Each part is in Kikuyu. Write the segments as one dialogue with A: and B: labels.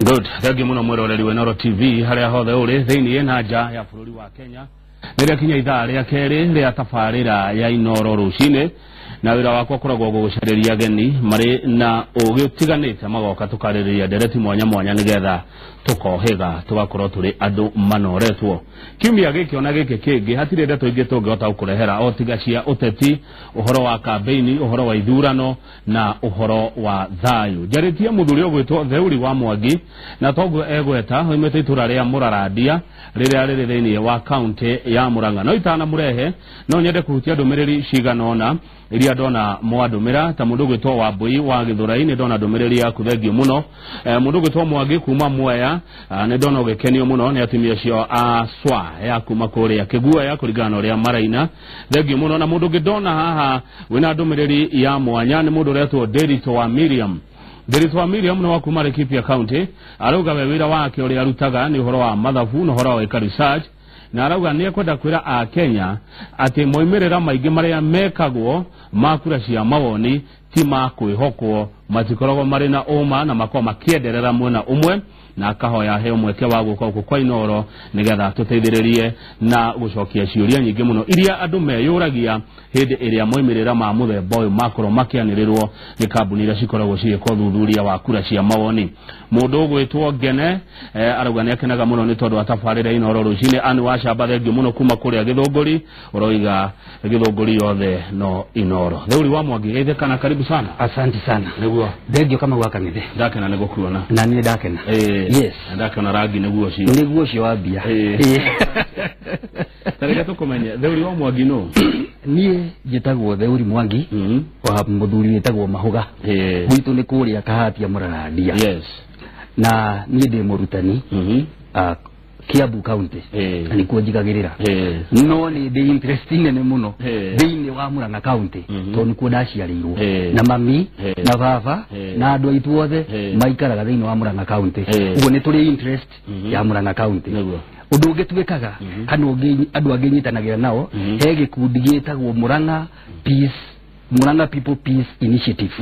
A: Good. Thank you muno mwiroreri wa Inooro TV haria hothe uri thiini na nja ya bururi wa Kenya. Nĩrĩa kinya ithaa rĩa kerĩ rĩa tabarĩra ya Inooro rũcinĩ, na wĩra wakwa ũkoragwo gũgũcarĩria ageni marĩ na ũgĩ ũtiganĩte, magoka tũkarĩrĩria ndereti mwanya mwanya nĩgetha tũkohĩga tũgakorwo tũrĩ andũ manoretwo. Kiumia gĩkĩ ona gĩkĩ kĩngĩ hatirĩ ndeto ingĩ tũngĩhota gũkũrehera o tiga cia ũteti, ũhoro wa kambĩini, ũhoro wa ithurano na ũhoro wa thayũ. Njarĩtie mũthuri ũgwĩtwo Theuri wa Mwangi, na toguo egweta oimĩte itũra rĩa Mũrarandia rĩrĩa rĩrĩ thĩinĩ wa kaunti ya Murang'a. No itanamũrehe no nyende kũhutia ndũmĩrĩri cigana ũna iria ndona mwandũmĩra, ta mũndũ ũgwĩtwo Wambui wa Gĩthũrai, nĩ ndona ndũmĩrĩri yaku, thengio mũno. Mũndũ ũgwĩtwo Mwangi kuma Mwea, nĩ ndona ũgĩkenio mũno nĩ atumia acio a swa ya kuma kũrĩa Kĩguoya kũringana na ũrĩa maraina, thengio mũno. Na mũndũ ũngĩ ndona haha wĩna ndũmĩrĩri ya mwanya nĩ mũndũ ũretwo Ndĩritũ wa Miriam. Ndĩritũ wa Miriam nĩ wa kuma Laikipia County, arauga we wĩra wake ũrĩa arutaga nĩ ũhoro wa mathabu na ũhoro wa gwĩka research, na arauga nĩ ekwenda kwĩra a Kenya atĩ moimĩrĩra maingĩ marĩa mekagwo ma kura cia mawoni ti ma kwĩhokwo, matikoragwo marĩ na ũma na makoragwo makĩenderera mwena ũmwe, na akahoya aheo mweke wa gũka gũkũ kwa Inooro nĩgetha tũteithĩrĩrie na gũcokia ciũria nyingĩ mũno iria andũ meyũragia hĩndĩ ĩrĩa moimĩrĩra ma mũthemba ũyũ makorwo makĩanĩrĩrwo nĩ kambuni iria cikoragwo cigĩka ũthuthuria wa kura cia mawoni. Mũndũ ũgwĩtwo Ngene arauga nĩ akenaga mũno nĩ tondũ wa tabarĩra Inooro rũcinĩ. Anne wa Camba, thengio mũno kuma kũrĩa Gĩthũngũri, ũroiga Gĩthũngũri yothe no Inooro. Theuri wa Mwangi, geithĩka na karibu sana.
B: Asante sana.
A: Nĩguo.
B: Thengio kama gwa kanithe.
A: Ndakena nĩ gũkuona.
B: Na niĩ ndakena. Yes.
A: Ndakena rangi nĩguo ũcio.
B: Nĩguo ũcio wa mbia.
A: Ta reke tũkũmenye, Theuri wa Mwangi nũ?
B: Niĩ njĩtagwo Theuri Mwangi, wa mũthuri wĩtagwo Mahũga. Gwitũ nĩ kũrĩa Kahatia Mũrarandia. Na niĩ ndĩ mũrutani, Kiambu County. Na nĩkuo njigagĩrĩra. No nĩ ndĩ interest nene mũno thĩinĩ wa Murang'a County, tondũ nĩkuo ndaciarĩirwo. Na mami, na baba, na andũ aitũ othe maikaraga thĩinĩ wa Murang'a County. Ũguo nĩ tũrĩ interest ya Murang'a County. Ũndũ ũngĩ twĩkaga, kana ũngĩ andũ angĩ nyitanagĩra nao, he gĩkundi gĩtagwo Murang'a Peace, Murang'a People Peace Initiative.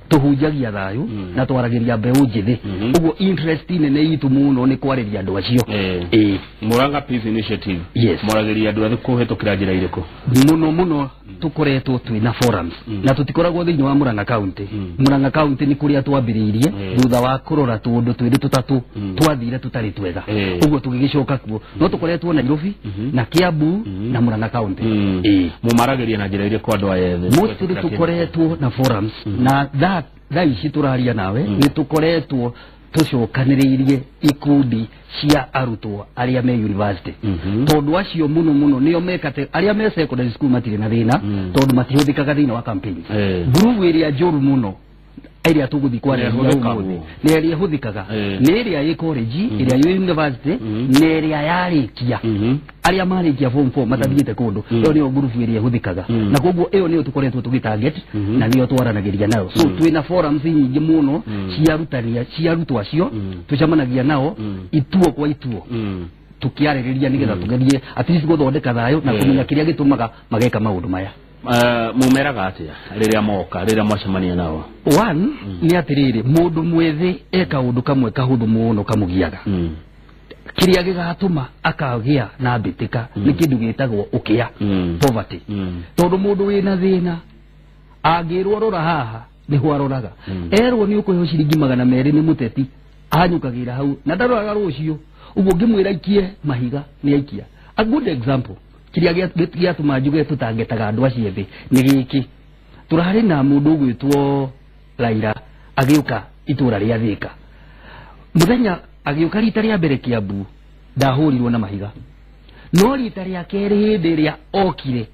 B: Tũhunjagia thayũ na twaragĩria mbeũ njĩthĩ. Ũguo interest nene itũ mũno nĩ kwarĩria andũ acio.
A: Murang'a Peace Initiative.
B: Yes.
A: Mwaragĩria andũ ethĩ kũhĩtũkĩra njĩra irĩkũ?
B: Mũno mũno tũkoretwo twĩna forums, na tũtikoragwo thĩinĩ wa Murang'a County. Murang'a County nĩ kũrĩa twambĩrĩirie thutha wa kũrora tũũndũ twĩrĩ tũtatũ twathire tũtarĩ twega. Ũguo tũgĩgĩcoka kuo. No tũkoretwo Nairobi na Kiambu na Murang'a County.
A: Mũmaragĩria na njĩra irĩkũ andũ aya ethĩ?
B: Mostly tũkoretwo na forums, na thaa ici tũraria nawe nĩ tũkoretwo tũcokanĩrĩirie ikundi cia arutwo arĩa me university, tondũ acio mũno mũno nĩo mekate. Arĩa me secondary school matirĩ na thĩna, tondũ matihũthĩkaga thĩinĩ wa campaign. Ngurubu ĩrĩa njũru mũno ĩrĩa tũgũthiĩ kwarĩrĩria
A: Ĩrĩa
B: ũmũthĩ nĩ ĩrĩa ĩhũthĩkaga, nĩ ĩrĩa ĩ college, ĩrĩa ĩ university, na ĩrĩa yarĩkia, arĩa marĩkia form 4 matathiĩte kũndũ. Ĩyo nĩyo ngurubu ĩrĩa ĩhũthĩkaga, na koguo ĩyo nĩyo tũkoretwo tũgĩ target na nĩyo twaranagĩria nayo. So twĩna forums nyingĩ mũno cia arutani, cia arutwo acio tũcemanagia nao ituo kwa ituo, tũkĩarĩrĩria nĩgetha tũgerie at least gũthondeka thayũ na kũmenya kĩrĩa gĩtũmaga mageka maũndũ maya.
A: Mumeraga atĩa rĩrĩa moka, rĩrĩa mwacemania nao?
B: One nĩ atĩrĩrĩ, mũndũ mwĩthĩ e kaũndũ kamwe kahũthũ mũno kamũgiaga, kĩrĩa gĩgatũma akagĩa na mbĩtĩka nĩ kĩndũ gĩtagwo ũkĩa, poverty, tondũ mũndũ wĩna thĩna angĩrwo rora haha nĩho aroraga. Erwo nĩ ũkũheo ciringi 200 nĩ mũteti, ahanyũkagĩra hau na ndaroraga rũciũ. Ũguo ngĩmwĩra aikie mahiga nĩ aikia. A good example kĩrĩa gĩatũma njuge tũtangetaga andũ acio ethĩ nĩ gĩkĩ: tũrarĩ na mũndũ ũgwĩtwo Raila agĩũka itũra rĩa Thĩka. Mũthenya agĩũka rita rĩa mbere Kiambu ndahũrirwo na mahiga, no rita rĩa kerĩ hĩndĩ ĩrĩa okire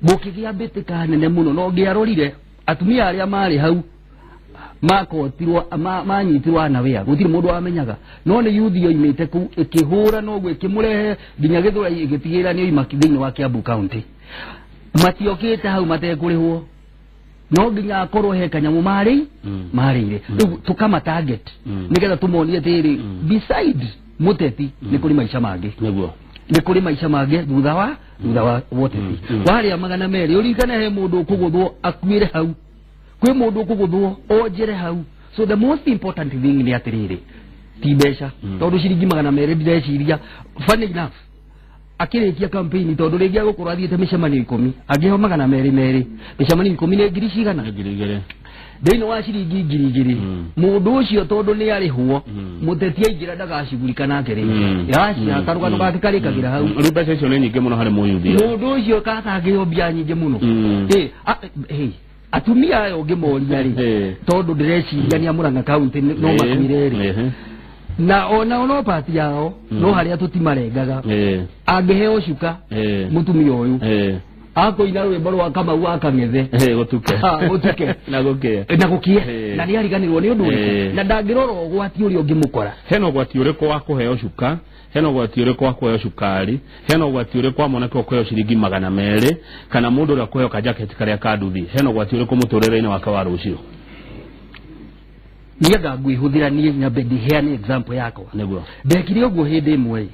B: gũkĩgĩa mbĩtĩka nene mũno, no ngĩarorire atumia arĩa marĩ hau makotirwo manyitirwo anawea, gũtirĩ mũndũ wamenyaga, no nĩ yuthi yoimĩte kũu ĩkĩhũra noguo ĩkĩmũrehe nginya Gĩthũrai, ĩgĩtigĩrĩra nĩ oima thĩinĩ wa Kiambu County. Matiokĩte hau matekũrĩhwo, no nginya akorwo he kanyamũ marĩ marĩire. Rĩu tũkama target nĩgetha tũmonie atĩrĩ, beside mũteti nĩ kũrĩ maica mangĩ. Nĩ kũrĩ maica mangĩ thutha wa woteti. Warĩa 200, ũririkane he mũndũ ũkũgũthwo akuĩre hau, kwĩ mũndũ ũkũgũthwo onjere hau. So the most important thing nĩ atĩrĩrĩ, Ti mbeca tondu ciringi 200 ndireciria funny enough akĩrĩkia campaign tondu rĩngĩ agũkorwo athiĩte mĩcemanio 10 angĩheo 200 mĩcemanio 10 nĩ ngiri cigana?
A: Ngiri igĩrĩ.
B: Thĩinĩ wa ciringi 2000 mũndũ ũcio tondu nĩ arĩhwo mũteti aingĩra ndagacugurika nake rĩngĩ yacia karũgano gake karĩkagĩra hau.
A: Rĩu mbeca icio nĩ nyingĩ mũno harĩ mũyuthi.
B: Mũndũ ũcio katangĩheo mbia nyingĩ mũno. Atumia aya ũngĩmoria rĩ tondu ndĩreciria nĩ a Murang'a County no makuire rĩ na ona no pati yao no harĩa tũtimarengaga angĩheo cuka mũtumia ũyũ akoina rwĩmbo rwa Kamau wa Kang'ethe
A: gũtuke
B: gũtuke
A: na gũkĩe
B: na gũkĩe na nĩ ariganĩrwo nĩ ũndũ ũrĩkũ na ndangĩrora ũgwati ũrĩa ũngĩmũkora.
A: Hena ũgwati ũrĩkũ wa kũheo cuka, hena ũgwati ũrĩkũ wa kũheo cukari, hena ũgwati ũrĩkũ wa mwanake ũkũheo ciringi 200 kana mũndũ ũrĩa ũkũheo kajaketi karĩa ka nduthi, hena ũgwati ũrĩkũ mũtũrĩre-inĩ wake wa rũciũ?
B: Niĩ ngwĩhũthĩra niĩ nyambe ndiheane example yakwa.
A: Nĩguo
B: ndekire ũguo hĩndĩ ĩmwe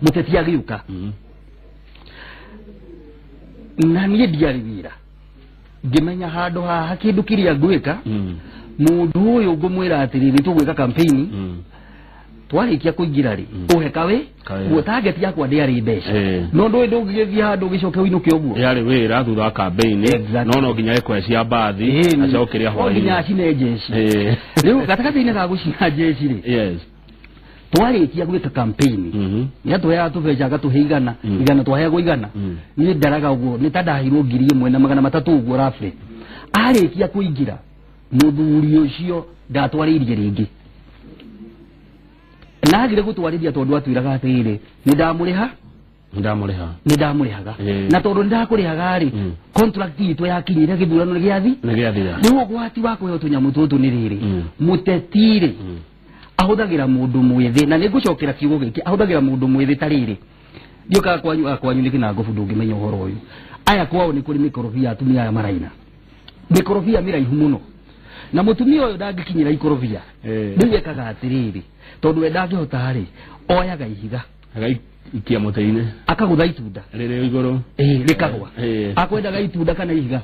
B: mũteti agĩũka na niĩ ndiarĩ wĩra ngĩmenya handũ haha kĩndũ kĩrĩa ngwĩka mũndũ ũyũ ngũmwĩra atĩrĩrĩ tũgwĩka campaign twarĩkia kũingĩra rĩ ũhe kawe guo target yakwa ndĩarĩ mbeca no ndũĩ ndũngĩgĩthiĩ handũ ũgĩcoke ũinũke ũguo
A: yarĩ wĩra thutha wa campaign no nginya ĩkwe cia mbathi acoke rĩa
B: hwaĩ no nginya acine jeshi. Rĩu gatagatĩ-inĩ ga gũcina jeshi rĩ
A: yes
B: twarĩkia gwĩka campaign nĩ atũheaga tũbeca agatũhe igana igana twaheagwo igana niĩ ndaraga ũguo nĩ ta ndaheirwo 1300 ũguo roughly. Arĩkia kũingĩra mũthuri ũcio ndatwarĩirie rĩngĩ na agire gũtwarĩria tondũ atwĩraga atĩrĩrĩ nĩ ndamũrĩha nĩ ndamũrĩhaga na tondũ nĩ ndakũrĩhaga rĩ contract itũ yakinyire gĩthurano gĩathi rĩu ũgwati wa kũheo tũnyamũ tũtũ nĩ rĩrĩ mũteti rĩ ahũthagĩra mũndũ mwĩthĩ na nĩngũcokera kiugo gĩkĩ ahũthagĩra mũndũ mwĩthĩ ta rĩrĩ ndiũkaga kwanyu akwanyu nĩ kĩnangobu ndũngĩmenya ũhoro ũyũ aya kwao nĩ kũrĩ mĩkorobia atumia aya maraina mĩkorobia mĩraihu mũno na mũtumia ũyũ ndangĩkinyĩra ikorobia rĩu ekaga atĩrĩrĩ tondũ we ndangĩhota rĩ oyaga ihiga
A: agaikia mũtĩ-inĩ
B: akagũtha itunda
A: rĩrĩ igũrũ
B: rĩkagwa akwendaga itunda kana ihiga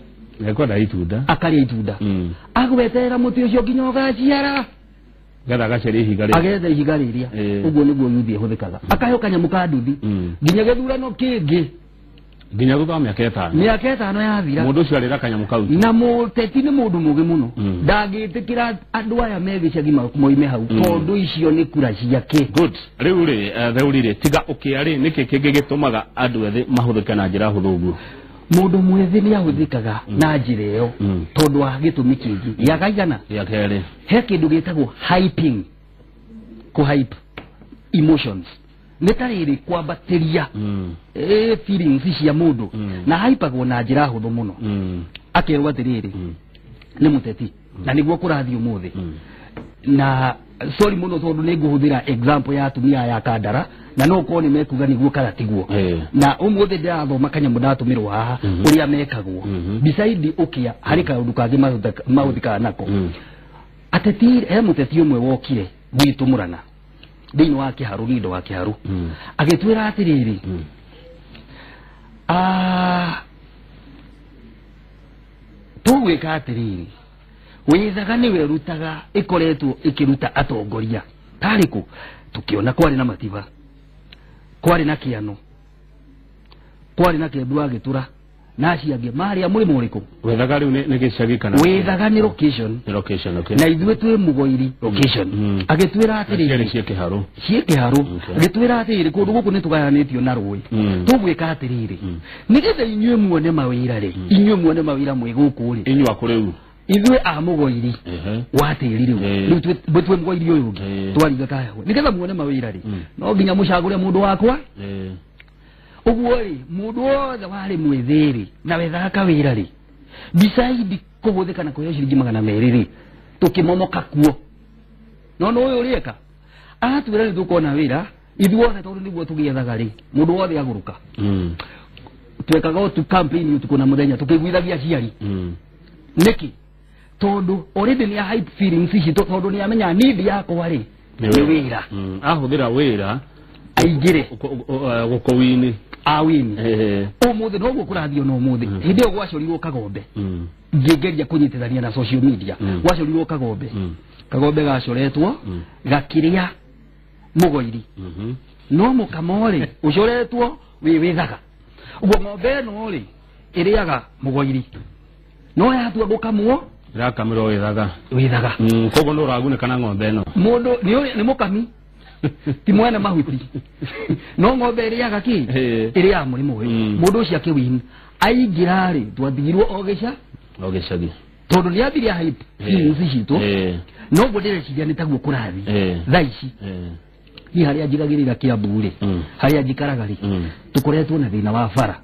A: ekwenda itunda
B: akarĩa itunda agweterera mũtĩ ũcio nginya ũgaciara
A: getha agacaria ihiga rĩrĩa
B: agetha ihiga rĩrĩa ũguo nĩguo yuthi ĩhũthĩkaga akaheo kanyamũ ka nduthi nginya gĩthurano kĩngĩ
A: nginya thutha wa mĩaka ĩtano
B: mĩaka ĩtano yathira
A: mũndũ ũcio arĩra kanyamũ kau
B: na mũteti nĩ mũndũ mũũgĩ mũno ndangĩtĩkĩra andũ aya me gĩcagi moime hau tondũ icio nĩ kura ciake.
A: Good. Rĩu rĩ Theuri rĩ tiga ũkĩa rĩ nĩkĩ kĩngĩ gĩtũmaga andũ ethĩ mahũthĩke na njĩra hũthũ ũguo?
B: Mũndũ mwĩthĩ nĩ ahũthĩkaga na njĩra ĩyo tondũ wa gĩtũmi kĩngĩ gĩa kaigana
A: gĩa kerĩ
B: he kĩndũ gĩtagwo hyping kũ hype emotions nĩ ta rĩrĩ kwambatĩria feelings cia mũndũ na hypagwo na njĩra hũthũ mũno akerwo atĩrĩrĩ nĩ mũteti na nĩguo kũrathiĩ ũmũthĩ na sorry mũno tondũ nĩ ngũhũthĩra example ya atumia aya Kandara na no korwo nĩ mekuga nĩguo kana tiguo na ũmũthĩ ndĩrathoma kanyamũ ndatũmĩrwo haha ũrĩa mekagwo beside ũkĩa harĩ kaũndũ kangĩ mahũthĩkaga nako ateti he mũteti ũmwe wokire gwitũ Murang'a thĩinĩ wa Kĩharũ nĩ wa Kĩharũ agĩtwĩra atĩrĩrĩ tũgwĩka atĩrĩrĩ wĩthaga nĩwe rutaga ĩkoretwo ĩkĩruta atongoria tarĩ kũ tũkĩona kwarĩ na Matiba kwarĩ na Kĩano kwarĩ na Kĩembu wa Gĩtũra na acio angĩ marĩ a mũrĩmo ũrĩkũ?
A: Wĩthaga rĩu nĩ gĩcagi kana
B: wĩthaga nĩ location
A: nĩ location okay
B: na ithuĩ twĩ Mũgoiri location agĩtwĩra atĩrĩrĩ
A: ciĩ Kĩharũ
B: ciĩ Kĩharũ agĩtwĩra atĩrĩrĩ kũndũ gũkũ nĩ tũgayanĩtio na rũĩ tũgwĩka atĩrĩrĩ nĩgetha inyuĩ muone mawĩra rĩ inyuĩ muone mawĩra mwĩ gũkũ rĩ
A: inyuĩ akũ rĩu
B: ithuĩ a Mũgoiri wa tĩri rĩu rĩu twĩ Mũgoiri ũyũ ũngĩ twaringa kahahwe nĩgetha muone mawĩra rĩ no nginya mũcagũre mũndũ wakwa ũguo rĩ mũndũ wothe warĩ mwĩthĩ rĩ na wethaga kawĩra rĩ beside kũhũthĩka na kũheo ciringi 200 rĩ tũkĩmomoka kuo no no ũyũ ũrĩeka atwĩra nĩ tũkona wĩra ithuothe tondũ nĩguo tũgĩethaga rĩ mũndũ wothe agũrũka twekaga ũtu campaign ũtukũ na mũthenya tũkĩiguithagia aciari nĩkĩ tondũ already nĩ a hype feelings ici tondũ nĩ amenya need yakwa rĩ nĩ wĩra
A: ahũthĩra wĩra
B: aingĩre
A: gũkũwini
B: awini ũmũthĩ noguo kũrathiĩ ona ũmũthĩ hĩndĩ ĩyo gwacorirwo Kagombe ngĩgeria kũnyitithania na social media gwacorirwo Kagombe Kagombe gacoretwo gakiria mugoiri. No mukamo ri ucoretwo wi withaga. Uguo ng'ombe ĩno rĩ ĩrĩaga mũgoiri. No yatua gũkamwo
A: ĩrakamirwo withaga.
B: Withaga.
A: Koguo nĩ ũragunĩka na ng'ombe ĩno.
B: Mũndũ nĩ mũkami. Ti mwene mahuti. No ng'ombe ĩrĩaga kĩ? Ĩrĩaga mũrĩmo ũyũ. Mũndũ ũcio akĩwin. Aingĩra rĩ twatigirwo o gĩca.
A: O gĩcagi.
B: Tondũ nĩ ambirie hype feelings citũ. Noguo ndĩreciria nĩ taguo kũrathiĩ. Thaa ici. Niĩ harĩa njigagĩrĩra Kiambu rĩ, harĩa njikaraga rĩ, tũkoretwo na thĩna wa bara.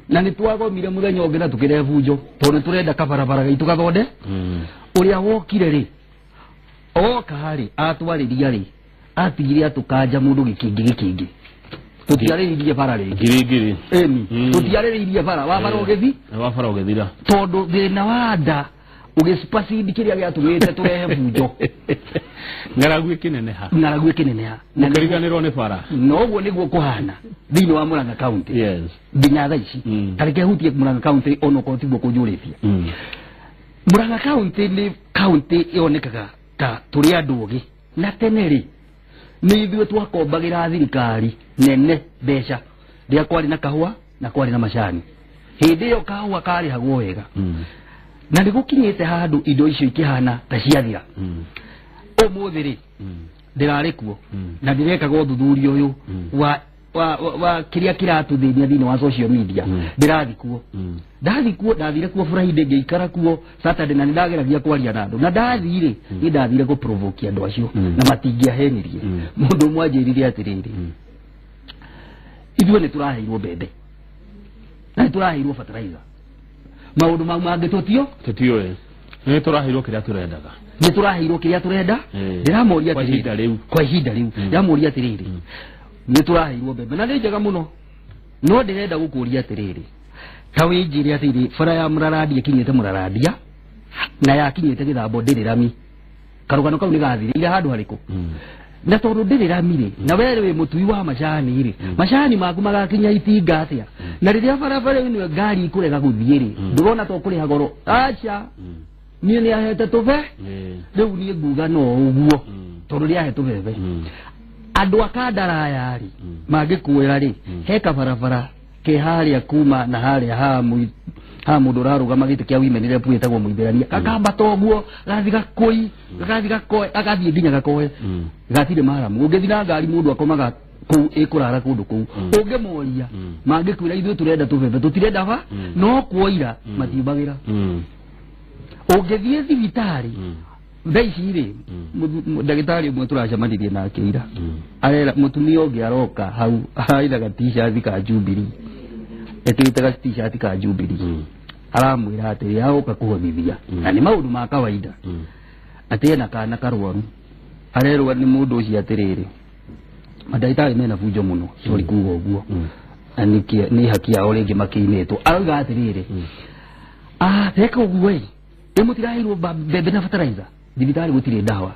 B: Na nĩ twagomire mũthenya ũngĩ na tũkĩrehe bunjo tondũ nĩ tũrenda kabarabara gaitũ gathonde. Ũrĩa wokire rĩ, oka rĩ, atwarĩria rĩ, atigire atũkanja mũndũ gĩkĩngĩ gĩkĩngĩ. Tũtiarĩrĩirie bara rĩngĩ.
A: Ngiri ngiri.
B: Ĩni, tũtiarĩrĩirie bara, wa bara ũgĩthi?
A: Wa bara ũgĩthira.
B: Tondũ thĩna wa nda ũgĩsupersede kĩrĩa gĩatũmĩte tũrehe bunjo.
A: Ng'aragu ĩkĩneneha.
B: Ng'aragu ĩkĩneneha.
A: Mũkĩriganĩrwo nĩ bara.
B: Noguo nĩguo kũhana thĩinĩ wa Murang'a County.
A: Yes.
B: Nginya thaa ici. Ta reke hutie Murang'a County onokorwo tiguo kũnjũrĩtie. Murang'a County nĩ county yonekaga ta tũrĩ andũ ogĩ. Na tene rĩ, nĩ ithuĩ twakombagĩra thirikari nene mbeca rĩrĩa kwarĩ na kahũa na kwarĩ na macani. Hĩndĩ ĩyo kahũa karĩhagwo wega. Na nĩ gũkinyĩte handũ indo icio ikĩhana ta ciathira. Ũmũthĩ rĩ, ndĩrarĩ kuo na ndĩrekaga ũthuthuria ũyũ wa kĩrĩa kĩratũthĩnia thĩinĩ wa social media. Ndĩrathiĩ kuo. Ndathiĩ kuo, ndathire kuo Friday ngĩikara kuo Saturday na nĩndageragia kwaria na andũ. Na ndathiĩ rĩ, niĩ ndathire gũprovoke andũ acio na matingĩahenirie. Mũndũ ũmwe anjĩrire atĩrĩrĩ, ithuĩ nĩ tũraheirwo mbembe na nĩ tũraheirwo fertilizer. Maũndũ mau mangĩ tũtio
A: tũtiũĩ. Nĩ tũraheirwo kĩrĩa tũrendaga.
B: Nĩ tũraheirwo kĩrĩa tũrenda. Ndĩramoria
A: kwa ihinda rĩu.
B: Kwa ihinda rĩu. Ndĩramoria atĩrĩrĩ, nĩ tũraheirwo mbembe na nĩ njega mũno. No ndĩrenda gũkũria atĩrĩrĩ, ta wĩnjĩre atĩrĩ, bara ya Mũrarandia ĩkinyĩte Mũrarandia na yakinyĩte Gĩthambo ndĩrĩ rami. Karũgano kau nĩ gathirĩire handũ harĩkũ? Na tondũ ndĩrĩ rami rĩ, na we wĩ mũtui wa macani rĩ, macani maku magakinya itinga atĩa? Na rĩrĩa barabara ĩno ngari ikũrega gũthiĩ rĩ, ndũrona to kũrĩha goro? Aca. Niĩ nĩ ahete tũbe. Rĩu niĩ nguga no ũguo tondũ nĩ ahe tũbebe. Andũ a Kandaraya rĩ, mangĩkwĩra rĩ, he kabarabara ke harĩa kuma na harĩa ha mũndũ ũrarũgama gĩtĩ kĩa women rep wĩtagwo Mũithĩrania. Gakambata ũguo, gathiĩ gakũi, gathiĩ gakoe, agathiĩ nginya gakoe. Gatirĩ maramu. Ũngĩthiĩ na ngari mũndũ akomaga kũu ĩkũrara kũndũ kũu. Ũngĩmoria, mangĩkwĩra ithuĩ tũrenda tũbebe, tũtirenda ba, no kuoira matiumbagĩra. Ũngĩthiĩ thibitarĩ, thaa ici rĩ, ndagĩtarĩ ũmwe tũracemanirie nake ira. Arera mũtumia ũngĩ aroka hau aithaga t-shirt ka Jubilee. Ekĩrĩte ga t-shirt ka Jubilee. Aramwĩra atĩrĩ agoka kũhothithia. Na nĩ maũndũ ma kawaida. Atĩ ena kana karwaru. Arerwo nĩ mũndũ ũcio atĩrĩrĩ, mandagĩtarĩ mena bunjo mũno, sorry kuga ũguo. Na nĩ haki yao rĩngĩ makĩinĩtwo. Arauga atĩrĩrĩ, teka ũguo ĩ, ĩ mũtiraheirwo mbembe na fertilizer. Thibitarĩ gũtirĩ ndawa.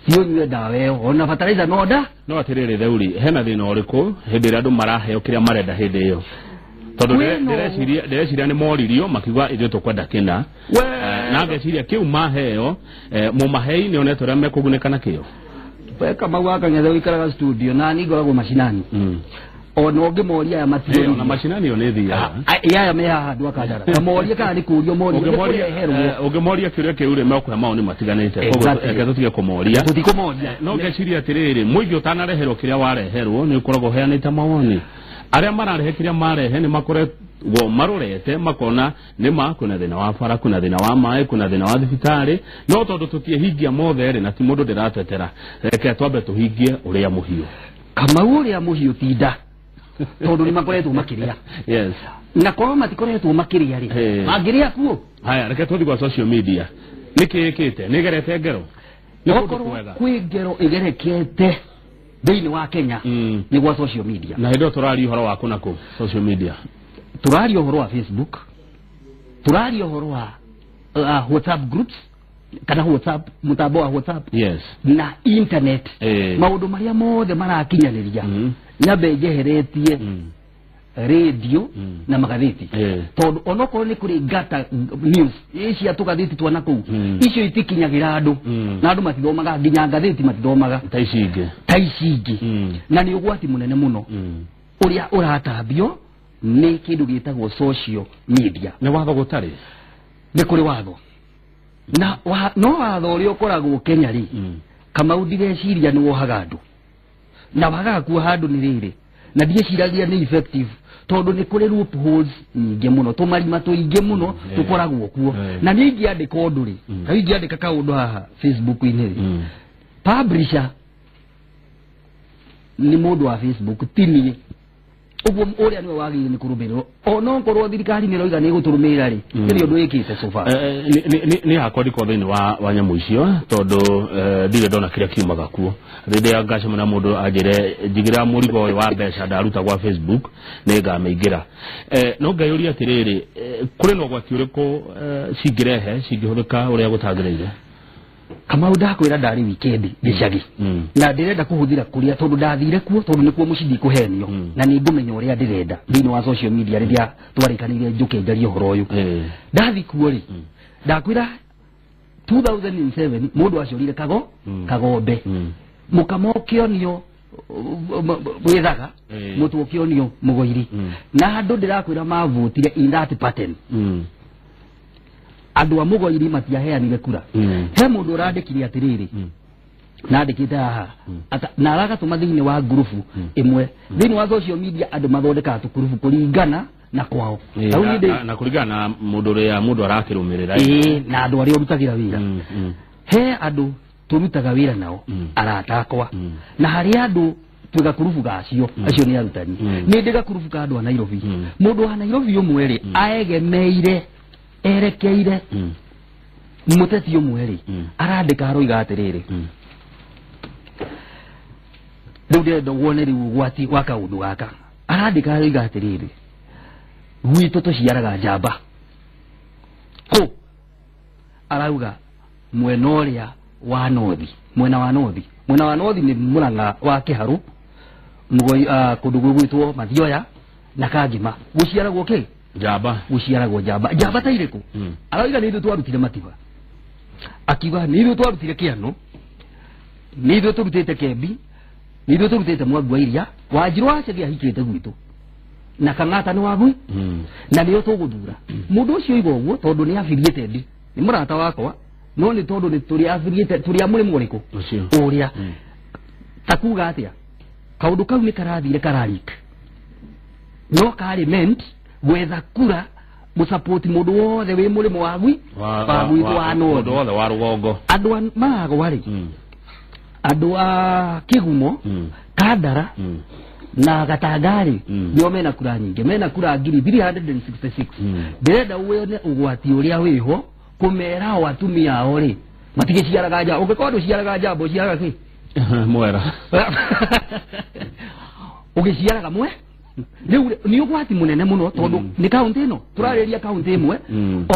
B: Ciũnyue ndawa ĩyo, ona fertilizer no nda.
A: No atĩrĩrĩ Theuri, hena thĩna ũrĩkũ hĩndĩ ĩrĩa andũ maraheo kĩrĩa marenda hĩndĩ ĩyo? Tondũ ndĩreciria nĩ moririo makiuga ithuĩ tũkwenda kĩna. Na ngeciria kĩu maheo, mũmahei nĩ onete ũrĩa mekũgunĩka nakĩo.
B: We Kamau wa Kang'ethe ũikaraga studio na niĩ ngoragwo macinani. Ona ũngĩmoria aya matirĩ.
A: Ona macinani yo nĩ thiaga.
B: Aya me haha andũ a Kandara. Ta morie kana nĩ kũrio morie, nĩ kũreherwo.
A: Ũngĩmoria kĩũria kĩu rĩ, mekũhe maũndũ matiganĩte. Koguo reke tũtige kũmoria.
B: Tũtikũmoria.
A: No ngeciria atĩrĩrĩ, mũingĩ ũtanareherwo kĩrĩa wareherwo nĩ ũkoragwo ũheanĩte mawoni. Arĩa mararehe kĩrĩa marehe nĩ makoretwo marorete makona nĩ ma kwĩna thĩna wa bara, kwĩna thĩna wa maĩ, kwĩna thĩna wa thibitarĩ, no tondũ tũtiĩhingia mothe rĩ, na ti mũndũ ndĩratetera, reke twambe tũhingie ũrĩa mũhiũ.
B: Kamau ũrĩa mũhiũ ti nda. Tondũ nĩ makoretwo makĩrĩa.
A: Yes.
B: Na korwo matikoretwo makĩrĩa rĩ, mangĩrĩa kuo?
A: Haya, reke tũthiĩ gwa social media. Nĩkĩ ĩkĩte? Nĩ ĩgerete ngero? Nĩ kũndũ kwega.
B: Kwĩ ngero ĩgerekete thĩinĩ wa Kenya nĩ gwa social media.
A: Na hĩndĩ ĩyo tũraria ũhoro wa kũ na kũ social media?
B: Tũraria ũhoro wa Facebook, tũraria ũhoro wa WhatsApp groups kana WhatsApp, mũtambo wa WhatsApp.
A: Yes.
B: Na internet. Maũndũ marĩa mothe marakinyanĩria. Nyambe njeheretie radio na magatheti tondu onokorwo ni kuri ngata news ici atugatheti twana kuu icio itikinyagira andu na andu matithomaga nginya ngatheti matithomaga
A: ta ici ingi
B: na ni ugwati munene muno uria uratambio ni kindu gitagwo social media.
A: Ni watho gutari
B: ni kuri watho na no watho uria ukoragwo Kenya ri Kamau ndireciria ni wohaga andu na wagaga kuoha andu ni riri na ndieciragia ni effective tondu ni kuri loopholes nyingi muno tumarima tuingi muno tukoragwo kuo na ni ingiandika undu ri ta ingiandika kaundu haha Facebook-inĩ ri publisher ni mundu wa Facebook ti niĩ uguo uria niwe wagiriire ni kurumirwo ono korwo thirikari ni roiga ni guturumira ri ni undu wikite so far.
A: Ni hakwa ndiko thiini wa nyamu icio tondu ndirĩ ndona kĩrĩa kiumaga kuo rĩrĩa ngacemania na mũndũ anjĩre njigĩra mũrigo ũyũ wa mbeca ndaruta gwa Facebook nĩ ngamĩingĩra. No ngayũria atĩrĩrĩ, kũrĩ na ũgwati ũrĩkũ cingĩrehe cingĩhũthĩka ũrĩa gũtagĩrĩire?
B: Kamau ndakwĩra ndarĩ weekend gĩcagi na ndĩrenda kũhũthĩra kũrĩa tondu ndathire kuo tondu nĩkuo mũciĩ ndikũhenio na nĩ ngũmenya ũrĩa ndĩrenda thĩinĩ wa social media rĩrĩa twarĩkanĩire njũke njarie ũhoro ũyũ. Ndathi kuo rĩ ndakwĩra 2007 mũndũ acorire kagombe mũkamo ũkĩonio wĩthaga mũtu ũkĩonio mũgoiri na andũ ndĩrakwĩra mavotire in that pattern. Andu a mugoiri matiaheanire kura. He mundu urandikire atiriri na andikite haha na aragatuma thiini wa ngurubu imwe thiini wa social media andu mathondekaga tukurubu kuringana na kwao
A: na kuringana na mundu uria mundu arakirumirira
B: na andu aria urutagira wira. He andu turutaga wira nao arata akwa na hari andu twiga kurubu gacio acio ni arutani ni ndiga kurubu ka andu a Nairobi. Mundu wa Nairobi umwe ri aegemeire erekeire muteti umwe ri arandika aroiga atiriri riu ndirenda wone riu ugwati wa kaundu gaka arandika aroiga atiriri gwitu tuciaraga njamba ku arauga mwena uria wa nothi mwena wa nothi mwena wa nothi ni Murang'a wa Kiharu mugoi kundu gwitwo Mathioya na Kangima guciaragwo ki
A: njamba
B: guciaragwo njamba njamba ta iriku arauga ni ithuĩ twarutire Matiba akiuga ni ithuĩ twarutire Kiano ni ithuĩ turutite Kembi ni ithuĩ turutite Mwangi wa Iria Wanjiru wa Chege ahikite gwitũ na Kang'ata ni wagui na nĩo tũgũthura mũndũ ũcio oiga ũguo tondũ nĩ abiriĩte ndi nĩ mũrata wakwa no nĩ tondũ nĩ tũrĩ abiriĩte tũrĩ a mũrĩmo ũrĩkũ ũrĩa ta kuga atĩa kaũndũ kau nĩ karathire kararik no karĩ meant gwetha kura gũsupport mũndũ wothe wĩ mũrĩmo wa gwi wa gwitũ wa north
A: mũndũ wothe wa rũgongo
B: andũ maragwa rĩ andũ a Kĩgumo Kandara na Gatangari nĩo mena kura nyingĩ mena kura 366 ndĩrenda wone ũgwati ũrĩa wĩho kũmera o atumia ao rĩ matigĩciaraga njamba ũngĩkorwo ndũciaraga njamba ũciaraga kĩ
A: mwera
B: ũgĩciaraga mwe riu ni ugwati munene muno tondu ni kaunti ino turariria kaunti imwe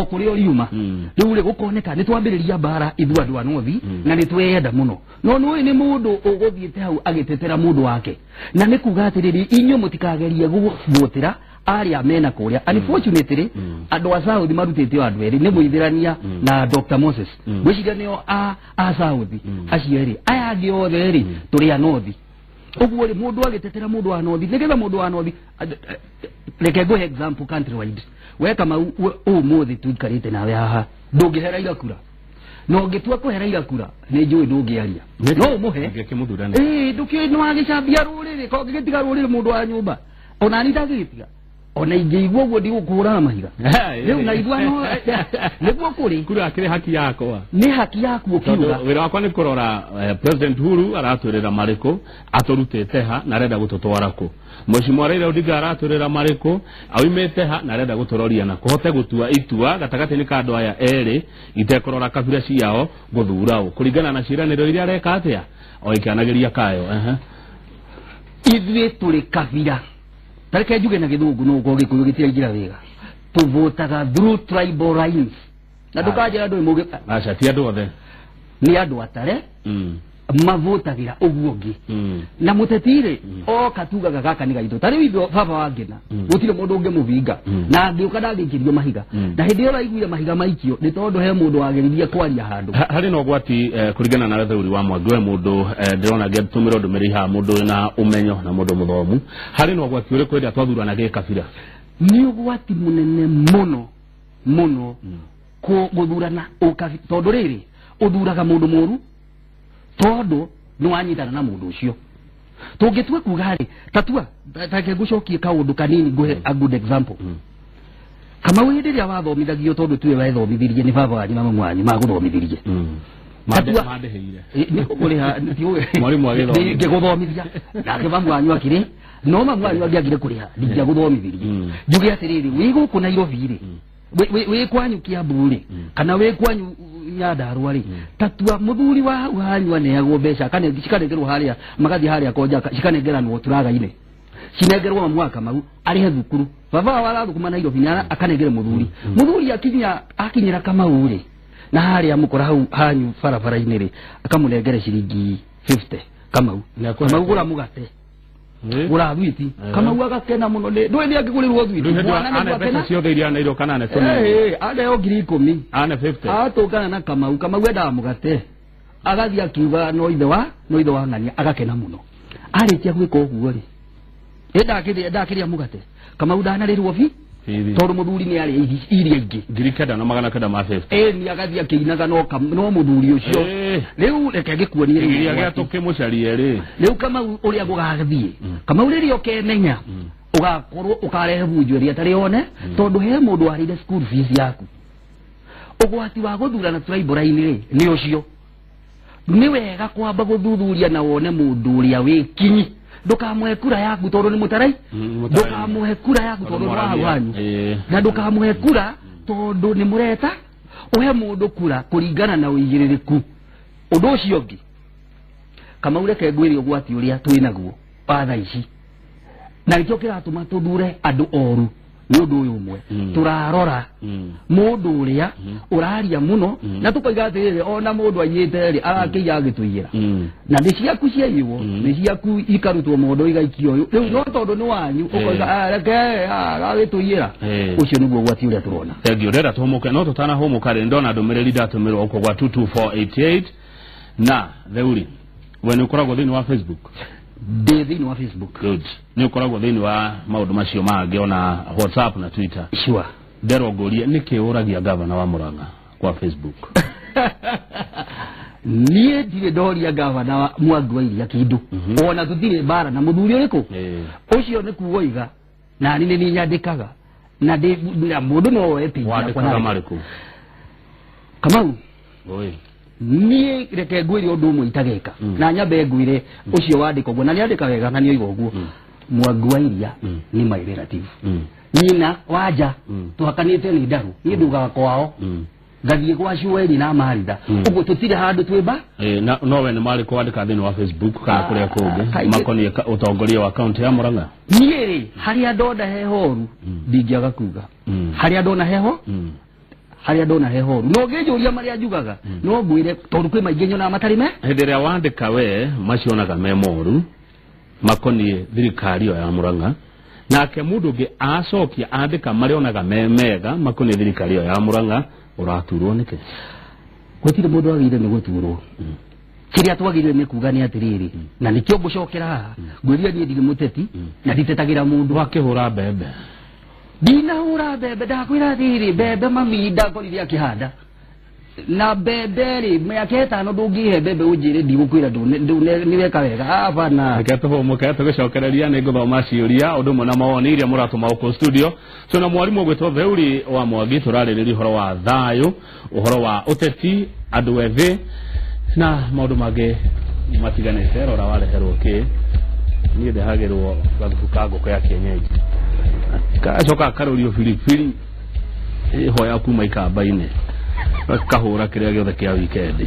B: o kuria uriuma riu ri gukoneka ni twambiriria mbara ithu andu a nothi na ni tweyenda muno no nui ni mundu uguthiite hau agitetera mundu wake na ni kuga atiriri inyuĩ mutikagerie guvotera aria mena kuria unfortunately andu a South marutite andu eri ni muithirania na Dr Moses gwiciria nio a South acio eri aya angi othe eri turi a North uguo ri mundu agitetera mundu wa North nigetha mundu wa North reke nguhe example countrywide we Kamau umuthi tuikarite nawe haha ndungihera ira kura no ngitua kuhera ira kura ni njui ndungiaria no umuhe ngikimũthurane nduki no agicambia ruriri ko ngigitiga ruriri mundu wa nyumba ona ni ndagitiga ona ingĩigua ũguo ndigũkũhũra mahiga rĩu na igua no nĩguo kũrĩ
A: kura akĩrĩ haki yakwa
B: nĩ haki yaku ũkiuga
A: wĩra wakwa nĩ kũrora President Uhuru aratwĩrĩra marĩkũ atũrutĩte ha na arenda gũtũtwara kũ Mheshimiwa Raila Odinga aratwĩrĩra marĩkũ aumĩte ha na arenda gũtũroria na kũhote gũtua itua gatagatĩ-inĩ ka andũ aya erĩ itekũrora kabira ciao gũthura ũ kũringana na ciĩranĩro iria areka atĩa o ikĩanagĩria kayo.
B: Ithuĩ tũrĩ kabira tareke njuge na githungu no uko gikuyu gitiraingira wega tuvotaga through tribal lines na ndukanjira ndui mugi
A: aca ti andu othe
B: ni andu atare Mavotagĩra ũguo ũngĩ. Na mũteti-rĩ oka tugaga gaka nĩ gaitũ. Ta rĩu ithuĩ baba wa Ngĩna gũtirĩ mũndũ ũngĩmũbinga na angĩũka ndangĩikĩrio mahiga. Na hĩndĩ ĩyo ũraiguire mahiga maikio nĩ tondũ he mũndũ wageririe kwaria handũ.
A: Harĩ na ũgwati kũringana na Theuri wa Mwangi, we mũndũ ndĩrona ngĩtũmĩrwo ndũmĩrĩri haha, mũndũ wĩna ũmenyo na mũndũ mũthomu, harĩ na ũgwati ũrĩkũ hĩndĩ ĩrĩa twathurana gĩkabira?
B: Nĩ ũgwati mũnene mũno mũno gũthurana ũkabira, tondũ rĩrĩ ũthuraga mũndũ mũru tondũ nĩ wanyitana na mũndũ ũcio. Tũngĩtua kuga rĩ, tatua take ngũcokie kaũndũ kanini ngũhe a good example. Kamau hĩndĩ ĩrĩa wathomithagio, tondũ tuwe wethomithirie nĩ baba wanyu na mamu wanyu magũthomithirie.
A: Mandĩhĩire.
B: Nĩ kũrĩha
A: Mwarimũ agĩthomithia.
B: Ngĩgũthomithia nake mamu wanyu akĩrĩ, no mamu wanyu angĩagire kũrĩha ndingĩagũthomithirie. Njuge atĩrĩrĩ, wĩ gũkũ Nairobi rĩ, wĩ kwanyu Kiambu rĩ, kana wĩ kwanyu Nyandarua rĩ, tatua mũthuri wa hau hanyu aneagwo mbeca cikanengerwo harĩa, magathiĩ harĩa konja cikanengeranwo turaga-inĩ, cinengerwo mamu wa Kamau arĩhe thukuru. Baba wao arathũkũma Nairobi nĩ akanengere mũthuri. Mũthuri akinyĩra Kamau rĩ, na harĩa mũkora hau hanyu barabara-inĩ rĩ, akamũnengere ciringi 50 Kamau. Kamau gũra mũgate, gũra thwiti. Kamau agakena mũno, nĩ ndũĩ nĩ angĩgũrĩrwo thwiti. Mwana nĩguo
A: Ane
B: akena.
A: mbeca ciothe iria aneirwo kana ane tũnini?
B: Aneo 10,000.
A: Ane 50.
B: Atũngana na Kamau, Kamau endaga mũgate, agathiĩ akiuga no ithe wa ng'ania, agakena mũno. Arĩkia gwĩka ũguo rĩ, ndakĩrĩa mũgate, Kamau ndanarĩrwo bi tondũ mũthuri nĩ arĩa iria ingĩ
A: 9,950.
B: Ĩni agathiĩ akĩinaga no mũthuri ũcio. Rĩu reke ngĩkuonie rĩu
A: Kĩgiria
B: ũgwati.
A: gĩa tũkĩmũcarie rĩ.
B: Rĩu Kamau ũrĩa gũgathiĩ, Kamau rĩrĩa ũkemenya ũgakorwo ũkarehe bunjo ĩrĩa ĩtarĩ one, tondũ he mũndũ warĩire school fees yaku. Ũgwati wa gũthurana tribal-inĩ rĩ nĩ ũcio. Nĩ wega kwamba gũthuthuria na wone mũndũ ũrĩa wĩ kinyi. Ndũkamũhe kura yaku tondũ nĩ mũtarai, ndũkamũhe kura yaku tondũ nĩ wa hau hanyu, na ndũkamũhe kura tondũ nĩ mũreta. Ũhe mũndũ kura kũringana na ũigĩrĩrĩku. Ũndũ ũcio ũngĩ, Kamau, reke ngwĩre ũgwati ũrĩa twĩ naguo wa thaa ici, na nĩkĩo kĩratũma tũthure andũ oru nĩ ũndũ ũyũ ũmwe. Tũrarora mũndũ ũrĩa ũraria mũno na tũkoiga atĩrĩrĩ, ona mũndũ aiyĩte rĩ, arakĩiya agĩtũiyĩra. Na nĩ ciaku ciaiywo, nĩ ciaku ikarutwo mondo igaikio ũyũ. Rĩu no tondũ nĩ wanyu ũkoiga reke agagĩtũiyĩra. Ũcio nĩguo ũgwati ũrĩa tũrona.
A: Thengiũ. Ndĩrenda tũhũmũke, no tũtanahũmũka rĩ, ndona ndũmĩrĩri ndatũmĩrwo gũkũ gwa 22488. Na Theuri, we nĩ ũkoragwo thĩinĩ wa Facebook?
B: Ndĩ thĩinĩ wa Facebook.
A: Good. Nĩ ũkoragwo thĩinĩ wa maũndũ macio mangĩ ona WhatsApp na Twitter?
B: Sure.
A: Nderwo ngũrie nĩkĩ ũragia gavana wa Murang'a kwa Facebook?
B: Niĩ ndirĩ ndoria gavana wa Mwangi wa Iria kĩndũ, ona tũtirĩ mbara na mũthuri ũrĩkũ. Ũcio nĩ kuoiga na niĩ nĩ nyandĩkaga na mũndũ no oe page yakwa.
A: Wandĩkaga marĩkũ?
B: Kamau, niĩ reke ngwĩre ũndũ ũmwe itageka, na nyambe ngwĩre ũcio wandĩka ũguo na nĩandĩka wega na nĩoiga ũguo. Mwangi wa Iria nĩ my relative. Nyina wanja tũhakanĩte nĩ ndaru, niĩ ndugaga kwao, ngathiĩ gwa Cueni na Maritha, ũguo tũtirĩ handũ twĩmba.
A: No we nĩ marĩkũ wandĩka thĩinĩ wa Facebook kana kũrĩa kũngĩ makoniĩ ũtongoria wa kaunti ya Murang'a?
B: Niĩ rĩ, harĩa ndona he horu ndingĩaga kuga, harĩa ndona heho, harĩa ndona he horu. No ngĩnjũria marĩa njugaga no ngwĩre, tondũ kwĩ maingĩ nyonaga matarĩ me.
A: Hĩndĩ ĩrĩa wandĩka we macionaga me moru makoniĩ thirikari ĩyo ya Murang'a, nake mũndũ ũngĩ acokia andĩka marĩonaga me mega makoniĩ thirikari ĩyo ya Murang'a, ũraturwo nĩkĩ?
B: Gũtirĩ mũndũ wagĩrĩire nĩ gũturwo. Kĩrĩa twagĩrĩire nĩ kuga nĩ atĩrĩrĩ, na nĩkĩo ngũcokera haha ngwĩrire, niĩ ndirĩ mũteti na nditetagĩra mũndũ.
A: Wakĩhũra mbembe?
B: Ndinahũra mbembe, ndakwĩra atĩrĩrĩ, mbembe mami ndakorire akĩhanda na mbembe rĩ, mĩaka 5 ndũngĩhe mbembe ũnjĩre ndigũkwĩra nĩweka wega, hapana.
A: Reke tũhũmũke, tũgĩcokereria nĩ ngũthoma ciũria ũndũ ũmwe na mawoni iria mũratũma gũkũ studio. Twĩna mwarimũ ũgwĩtwo Theuri wa Mwangi, tũrarĩrĩria ũhoro wa thayũ, ũhoro wa ũteti, andũ ethĩ na maũndũ mangĩ matiganĩte. Rora wareherwo kĩ? Niĩ ndehagĩrwo gathubu ka ngũkũ ya kienyeji, gacoka akarũrio biribiri ĩho ya kuma ikamba-inĩ, kahũra kĩrĩa gĩothe kĩa wikendi.